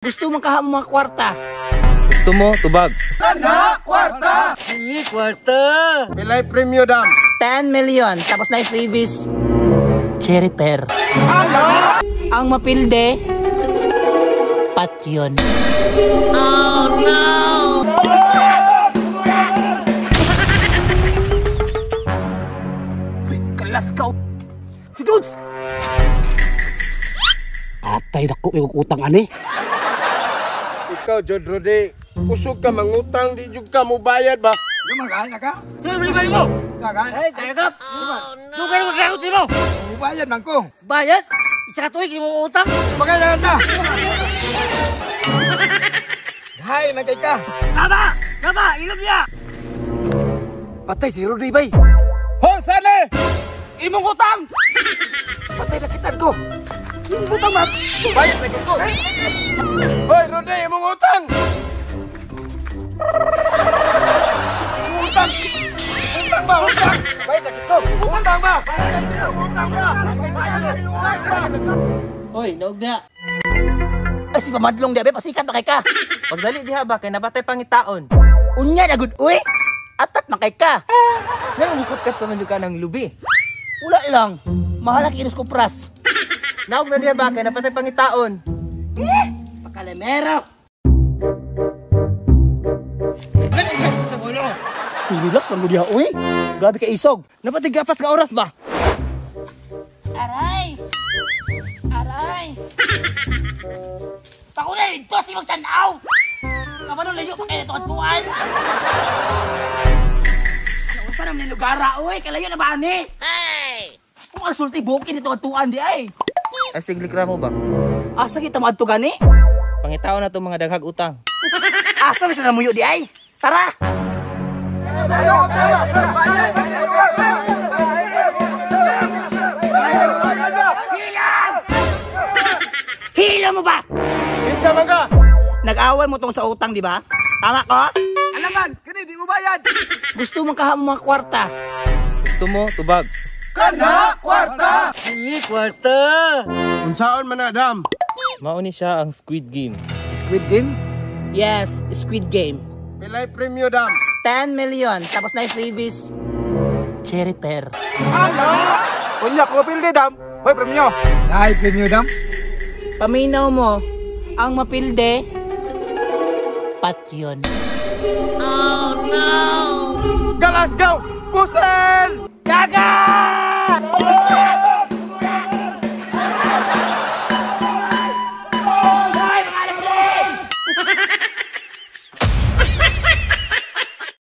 Gusto mo kaha mo mga kwarta. Gusto mo, tubag. Kana, kwarta! Ay, kwarta! Pilay premyo dam. 10 million. Tapos na yung freebies. Cherry pear. Ano? Ang mapilde, patyon. Oh no! Kalas ka! Si Dudes! Atay, dako, may utang ani. Ikaw, Jod Rode, kusog ka mangutang, di jud ka mubayad ba? Lumagain na ka? Bili mo! Kagain? Ay, kaya ka! Oh no! Dugay mo kaya mo! Mubayad man ko. Bayad? Isa ka tuig, mo utang? Bagay na. Hay, nagkay ka. Tama! Tama! Ilom niya! Patay si Rudy bay. Hon, sane! Imong utang! Patay na kitan ko. Imong utang ba? Bayad na ko. Hoy, Rudy, imong utang! Utang! Utang ba? Utang! Bayad na ko. Utang ba? Bayad na utang ba? Bayad na utang ba? Hoy, naog na. Ay, si pamadlong di, abe, pasikat pa kay ka. Pagdali diha ba, kay napatay pangitaon. Unya na good, uy! Atat man kay ka. Ngayon, mukot ka tuman ka ng lubi. Wala lang. Mahal ang kilos ko pras. Naog na diha ba, kay napatay pangitaon. Eh! Pakalemero! Relax lang mo diha, uy. Grabe ka isog. Napatay gapas ka oras ba? Aray! Aray! Pakuna dito si magtanaw! Kabalo layo pa kayo tuan-tuan! Nausa naman ni lugara, uy! Kalayo na ba ani? Ay! Kung ang sulti bukin ito tuan di ay! Ay, siglikra mo ba? Asa kita maadto gani? Pangitaon na to mga daghag utang. Asa man sa namuyo di ay? Tara! Hilam! Hila mo ba? Kinsa man ka? Nag-away mo tong sa utang, di ba? Tama ko? Alangan, kani di mo bayad. Gusto mong kaha mo mga kwarta. Gusto mo, tubag. Kana, kwarta! Ay, kwarta! Unsaon man na, dam? Mauni siya ang Squid Game. Squid Game? Yes, Squid Game. Pilay premyo dam. 10 million. Tapos na yung freebies. Cherry pear. Ano? Unya ko pilde dam. Hoy, premyo. Ay, premyo dam. Paminaw mo, ang mapilde, patyon. Oh no! Galas go! Pusel! Daga!